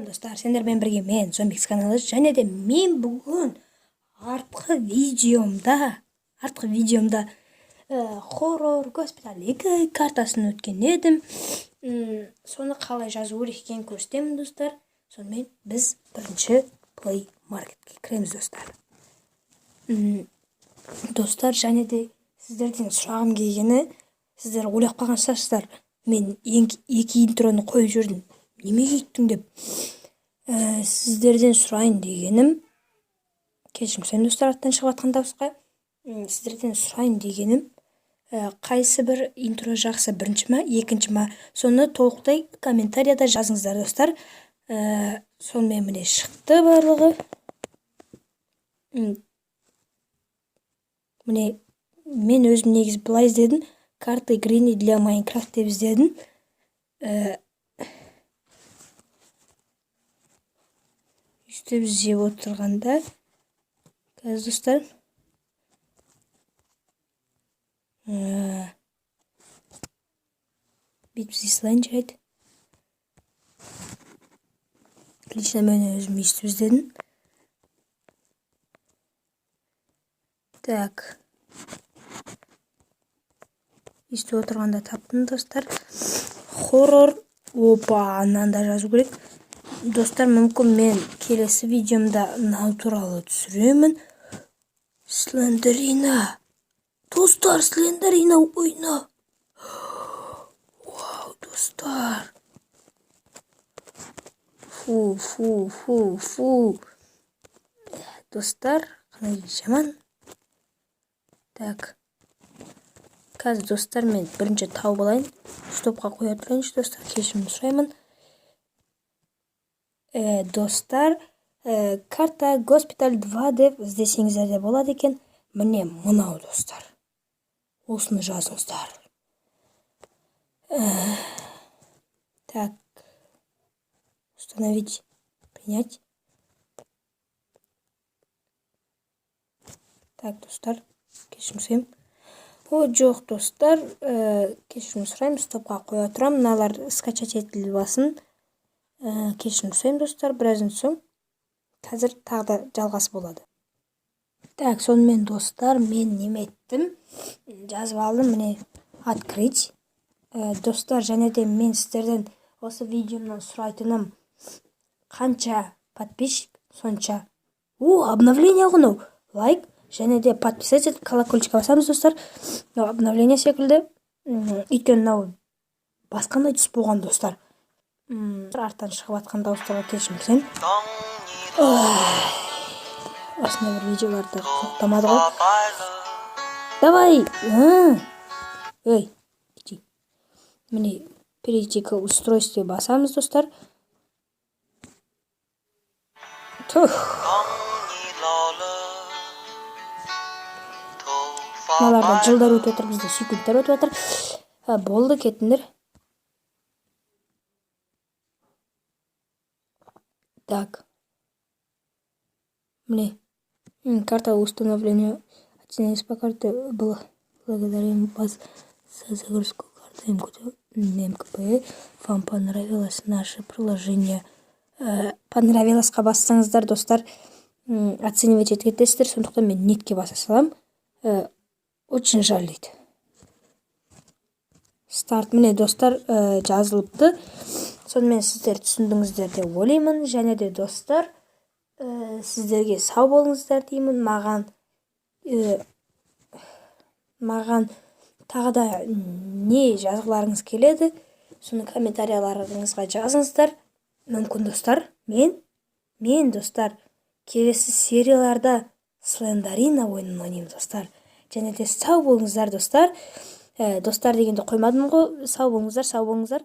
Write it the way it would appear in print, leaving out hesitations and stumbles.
Достар, сендермен бірге мен, Зомбикс каналы. Және де мен бүгін артқы видеомда Хоррор Госпиталь 2 картасын өткен едім. Соны қалай жазу керек екенін көрсетемін, достар. Сонымен, біз бірінші Play Marketке кіреміз, достар. Достар, және де сіздерден сұрағым келгені, сіздер ойлап қалған шығарсыздар, мен екі интроны қойып жүрдім, неменеге өйттің деп. Сіздерден сұрайын дегенім, кешірім сұраймын, достар, арттан шығып жатқан дауысқа. Сіздерден сұрайын дегенім, қайсы бір интро жақсы, бірінші ма, екінші ма, соны толықтай комментарияда жазыңыздар, достар. Сонымен, міне, шықты барлығы. Міне, мен өзім негізі былай іздедім: «Карты Гренни для Майнкрафт» деп іздедім. Өйстіп іздеп отырғанда, қазір, достар, бүйтіп іздей салайын, жарайды. Лично мен өзім өйстіп іздедім. Так, өйстіп отырғанда таптым, достар. Хоррор, опа, ананы да жазу керек, достар. Мүмкін, мен келесі видеомда мынау туралы түсіремін. Слендерина, достар, Слендерина ойны. Вау, достар, фу, фу, фу, фу, достар, қандай жаман. Так, қазір, достар, мен бірінші тауып алайын, стопқа қоя тұрайыншы, достар, кешірім сұраймын. Достар, карта Госпиталь 2 деп іздесеңіздер де болады екен. Міне, мынау, достар, осыны жазыңыздар. Так, установить, принять. Так, достар, кешірім сұраймын. О, жоқ, достар, кешірім сұраймын, стопқа қоя тұрамын, мыналар скачать етіліп алсын. Кешірім сұраймын, достар, біраздан соң қазір тағы да жалғасы болады. Так, сонымен, достар, мен неметтім, жазып алдым, міне, открыть. Достар, және де мен сіздерден осы видеомнан сұрайтыным: қанша подписчик, сонша, о, обновление ғой мынау, лайк және де подписаться етіп, колокольчикке басамыз, достар. Мынау обновление секілді, өйткені мынау басқандай түс болған, достар. Арттан шығып жатқан дауыстарға кешірім сұраймын. Осындай бір видеоларды тоқтамады ғой. Давай, ей, міне, «Перейти к устройству» басамыз, достар. Тух, мыналарда жылдар өтіп жатыр, бізде секундтар өтіп жатыр. Болды, кетіңдер. Так, міне, карта установления оценились по карте. Благодарим вас за загрузку карты МКП. Вам понравилось наше приложение? Понравилось қа бассаңыздар, достар, оценивать етіп кетесіздер, сондықтан мен «Нет» ке баса саламын. Очень жаль дейді. Старт. Міне, достар, жазылыпты. Сонымен, сіздер түсіндіңіздер деп ойлаймын. Және де, достар, сіздерге сау болыңыздар деймін. Маған тағы да не жазғыларыңыз келеді, соны комментарияларыңызға жазыңыздар. Мүмкін, достар, мен, достар, келесі серияларда Слендерина ойынын ойнаймын, достар. Және де сау болыңыздар, достар. Достар дегенді қоймадым ғой. Сау болыңыздар, сау болыңыздар.